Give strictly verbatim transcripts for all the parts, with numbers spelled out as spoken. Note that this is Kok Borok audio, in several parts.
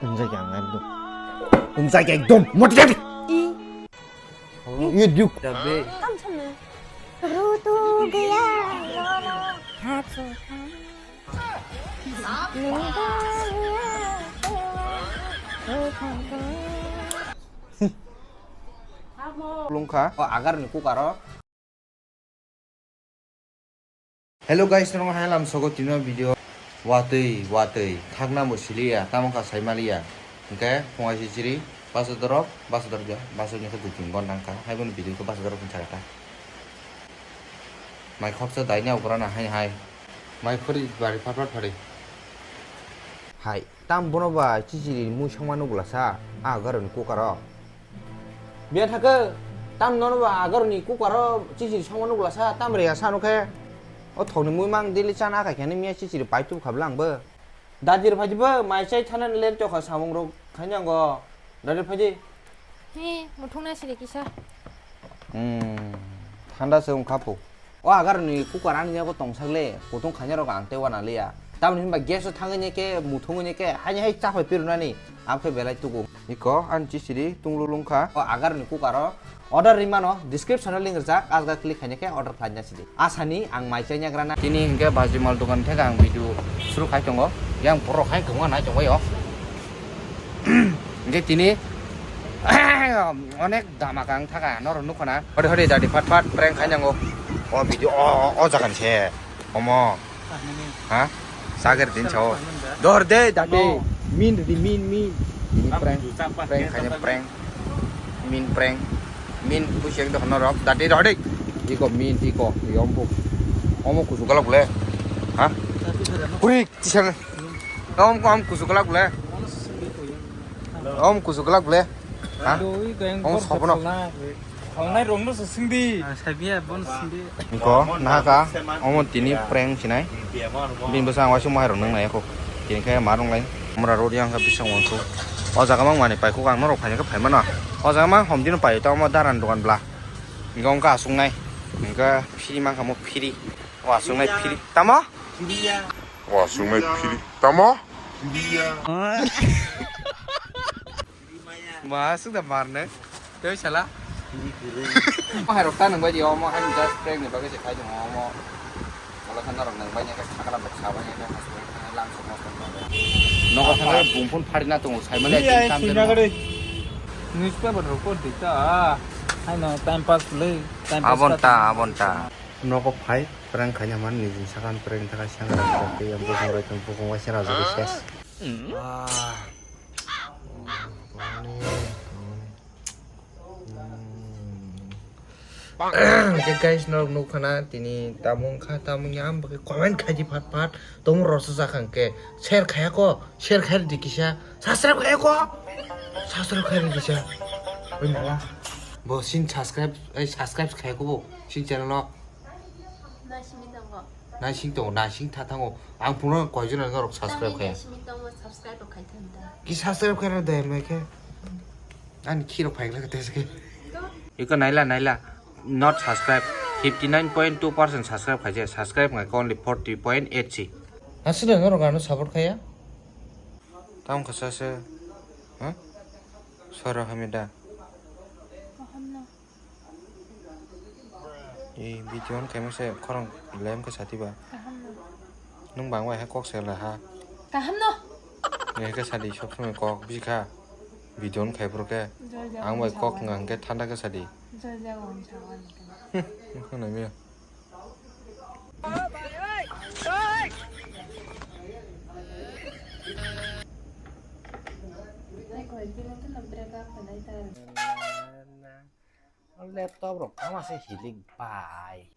Wngjakya ang ekdom. Wngjakya ekdom. Motivated. Yuduk. Rutu gaya lono hatsu kha. Nida gaya tewa. Lungkha. O agar ni kukaro. Hello guys, norok hai lam sogo tino video. Watwi, watwi, thakna bo siliya, tamo kha sai maliya. Hwnkhe phungai si chiri, basa dorok, basa dorok ya, basa ni khe dui tin gon nangkha. Hai bono video khe basa dorok hwnsa kha. Mai khoksa daini ograna hai hai. Mai phuri bari phat phat phari. Hai. Tam bono ba chichiri mui songma nugla sa, a garoni kukaro. Biya thaka, tam nono ba a garoni kukaro chichiri songma nugla sa, tam reya sa nukhe. O thokni mui mang daily chana akai khani miya chichiri pai tubu khabla ang bo. Dadi rw phaidi bo, mai chai thana len tokha samung rok khaini ango. Dadi rw phaidi. He, muthungna siri kisa. Hmm, thanda se wngkha po. O agar ni kukar ani yago tongsak le, kutung khaina rok ang tei wana liya. Tamoni hinba gas o thangwi ne khe, muthungwi ne khe, haini hai chaphai pirunani, amkhe belai tuku. Iko, ani chisiri, tunglu lungkha. O agar ni kukar o order rimano, description o link rijak, asga click khaina khe order khlaina sidi. Asani ang mai chai nyagrana. Tini hinkhe bajimal dokan theka ang video suru khai tongo. Yang borok hai kwbangma nai tongbaio. Hinkhe tini onek dama kang thaka norok nukho na. Hori hori dadi phat phat prank khai nango. O video o, o, o jaga ni se. Omo. Ha? Sagar din sao. Dor de dadi. No. Min di min min. Ini prank. Prank khai prank. Min prank. Min pusi ekdom norok. Dadi dor de. Iko min iko. Yombo. Omo kusu galak le. Ha? Kurik. Tisana. Om ko om kusu galak le. Om kusu galak le. Ha? Om sopono. Ongnai rong no singdi. Sabiya bon singdi. Ko nahaka omo tini prank sinai. Bini bwsa ang waisa mahai rok nang nai ko. Tini khe ma rong lai. Amra rodi ang kha bisang wangsu. O jaga mang mani pai ko ang norok phaina khe phai mano. O jaga mang homdino pai to omo daran dogan bla. Hingke wngkha aswknai. Hingke phiri mankha mo phiri. O aswknai phiri. Tamo? Wasung nai phiri. Tamo? Ma suk da marne. Tei sala. Mo hai rok ta nang bai di omo hai just prank ni bagwi se khai tong omo. Wala khana rok nang bai ne ka khakala bai kha bai ne ka hospital thang lang sok mos tong. Nogo thang bumphun phari na tongo sai male. Newspaper rok ko dita. Hai no time pass le. Time pass. Abon ta, abon ta. Nogo phai. Prank khaina man nijin sakhan prank thaka sengra tei yang bukung roi tong bukung waisa rajagwi ses. Ah. Hwnkhe guys norok nukha na tini tamo wngkha tamo wngya ang bagwi comment khaidi phat phat tongmung rwchajak hwnkhe share khaya ko share khai rwdi kisa subscribe khaya ko subscribe khai rwdi kisa. Oi mama bo sin subscribe ei subscribe khaya ko bo sin channel no. Naisingwi tongo. Naising tongo, naising tha thango. Ang phunukgo koijon norok subscribe khe. Naisingwi tongo, subscribe bo khai thani da. Ki subscribe khe rw de mai khe. Ani khiro phai glak tese khe. Iko naila, naila. Not subscribe. Fifty nine point two percent subscribe khaijak. Subscribe ngai only forty point eight si. Aswk norok ano support khaya. Tamo kasa se. Ha? Soro hamida. Kaham no. I video on khaima se khorang lem khe sati ba. Kaham no. Nwng bang bai ha kok se la ha. Kaham no. Nge khe sadi sob somoi kok bisi kha. Video on khai phuru khe. Joy jaga ang bai kok wngsa ngang khe thanda khe sadi. Joy jaga wngsa wani khe. Hmm, nwng khna mi. Tei koi kilo tino break up khlai ta. Laptop rok tama se hilik bai.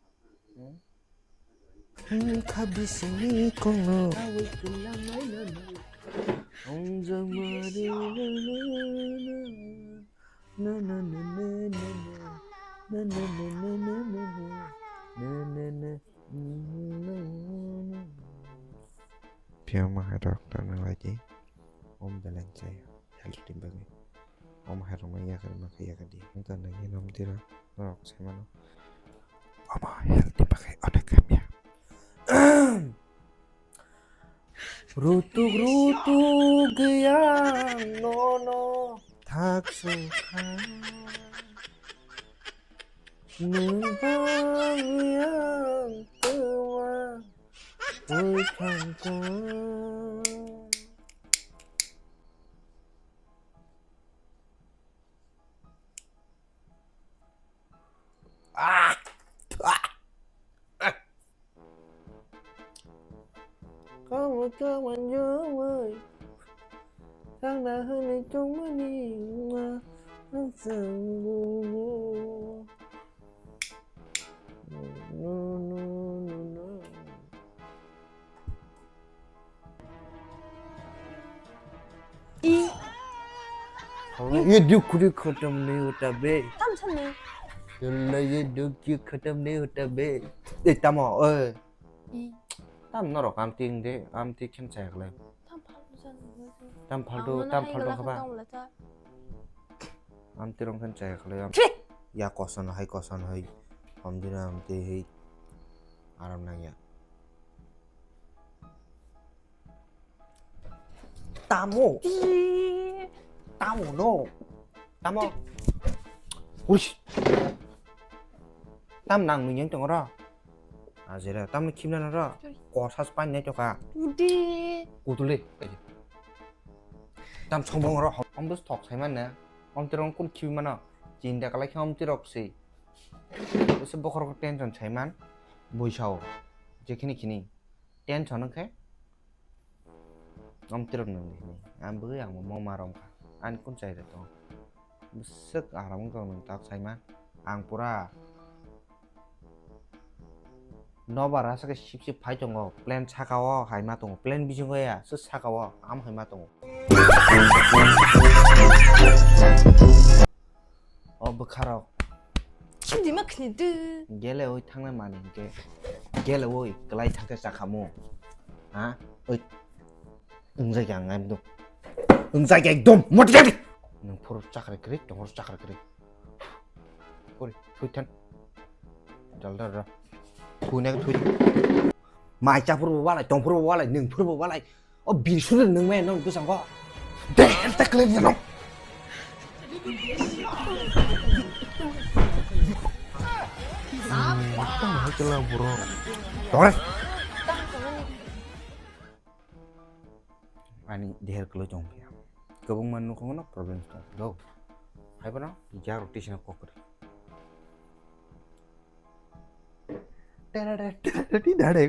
Wngkha bisingni kongo. Ongjakmani. Phiya ma hai rok tana lagi. Om beleng chai health ni bagwi. Om hai rok ma yakari ma khe yakari. Wngkha nai nom tira norok sai mano. Omo health ni bagwi onek hamya. Rutuk rutuk geyang nono thak sukha. Nwng bang yang twma ui thangkha. Ah! Ah! Kamu kawan jomai. Tangda hwnwi tongmani wngma nwng chwng bubu. No, no, no, no, no. I. Ye dukh dukh khatam nahi hota be. Tam sam ni. Yalla ye dukh dukh khatam nahi hota be. Eh, tamo, eh. I. Tam norok amtwi wngde, amtwi khen chaya khlai. Tam phaltu jan. Tam phaltu, tam phaltu khaba. Amtwi rong khen chaya khlai. Phih! Ya koson hai, koson hai. Hamdina amtwi hai. Aram nangya. Tamo. Ih. Tamo no. Tamo. Uish. Tam nang nung yang tong ro. Ajera tam khimna na ro. Sorry. Kor sas pan nai toka. Udi. Kutule. Tam songbong ro. Om bus thok sai man na. Om terong kun khim mano. Chinta kalai kham terok si. Bus bokhor ko tension sai man. Bui sao. Je khini khini. Tension wngkhe. Om tirok nung di hini. Ang bwgwi ang mo ma rom kha. Ani kun chai da tong. Bwswk aram wngkha nung tak sai ma. Ang pura nobar asake sip sip phai tongo. Plan saka o hai ma tongo. Plan bisingo ya. Sw saka o. Am hai ma tongo. O bwkharok. Chimdi ma khni du. Gele oi thangnai mani hwnkhe. Gele oi kwlai thangkhe chakhamu. Ha? Oi. Wngjak ya ang ekdom. Wngjak ya ekdom. Moti jadi. Nwng phuru chakri kwrwi, tongphuru chakri kwrwi. Kori, thui than. Dal dal ra. Thui nai thui. Mai chaphuru bo walai, tongphuru bo walai, nwng phuru bo walai. O bini suri nwng maya nong bwskango. Der ta kle nong. Tamo hai kela bro. Tore. Ani deher kelo jong pia. Kebung man nukho no problem tong. Do. Hai bono jar roti sina kokri. Terere, terere, di dare.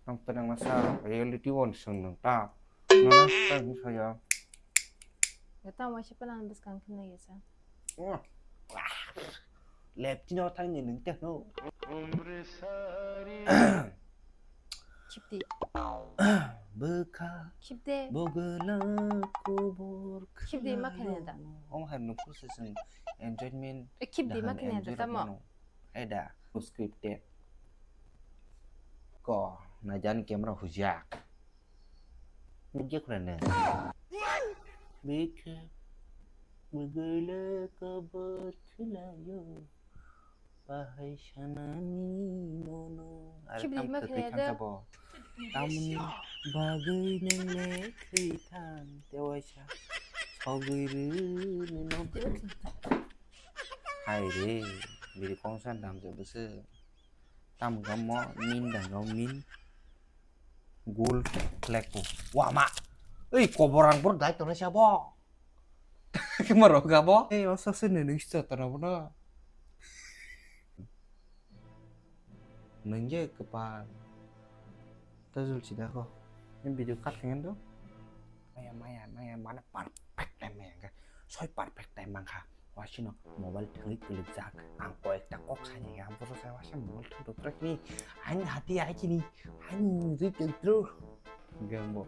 Ang tenang masa reality won seng nang ta. Nana tang saya. Ya tamo siapa nang bwskang kena ya sa. Wah. Lepchino thangni nwng tei hwno. Khibdi. Bwkha. Khibde. Bogwla kobor. Khibdi ma khainai da. Omo hai no process ni enjoyment. E, khibdi ma khainai da, tamo? Eda, scripted. Ko, na jan camera hujak. Nugya khuna ne. Bikhe. Bwgwla kobor khwlaio. Bahai sanani nono. Are khibdi tam ma khwtwi khainai da. Thansa bo. Tamni bagwi nang le thwi thang tewaisa. Sogwi rwni no. Hai re. Biri kongsan damjak bwswk. Tam gamo min dang gamo min. Gul khlek bo. Wama. Ei, koborang bor dai tongnai sabo. Kema rok gabo. Ei, osa se nini sta tara bono. Nungje kepal. Tajul sida ko. Ini video cut dengan tu. Maya, maya, maya, mana perfect time maya enggak. Soi perfect time mangkha. Wasino mobile thwngwi kwlwkjak. Ang koyekta kok sani ya, borok sa wasa mobile thwngwi tongthwkni. Ani hati ai chini. Ani nujui tongthwk. Gambo.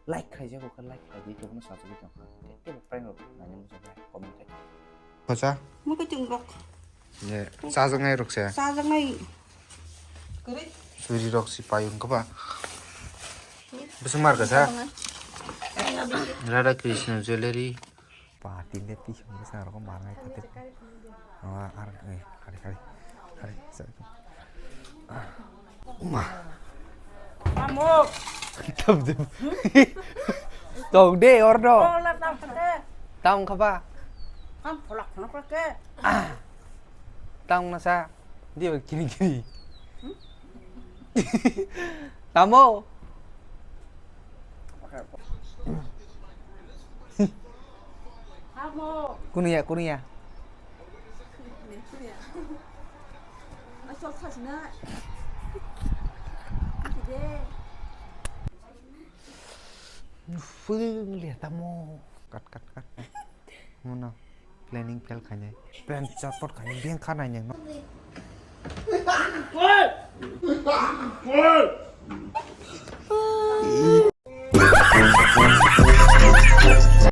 Like khlaijago kha, like khlaidi tongno sajagwi tongkha. Tei tei bo prank rok naina muchungkha, comment khai. Kocha? Mui kutung rok. Ye, chajaknai rok se. Chajaknai. Kwrwi. Suri rok si payung kha ba. Bwswk mar kha sa? Chajaknai. Radha Krishna jewellery. Pa, tinde twi song bwsa rok mangai khatir. Ah, ar, eh, hari, hari, hari, sa-, ma. Amok. Tam de. Tong de, ordo. Oh, la tam de. Tong khaba. Kam pholak pholak ke. Tong nasa. Dia kiri kiri. Tamo. Kunuya, kunuya. Fwng le tamo. Kat, kat, kat. Mono planning fail khainai. Plan chotpot khainai. Beng kha nai nang no.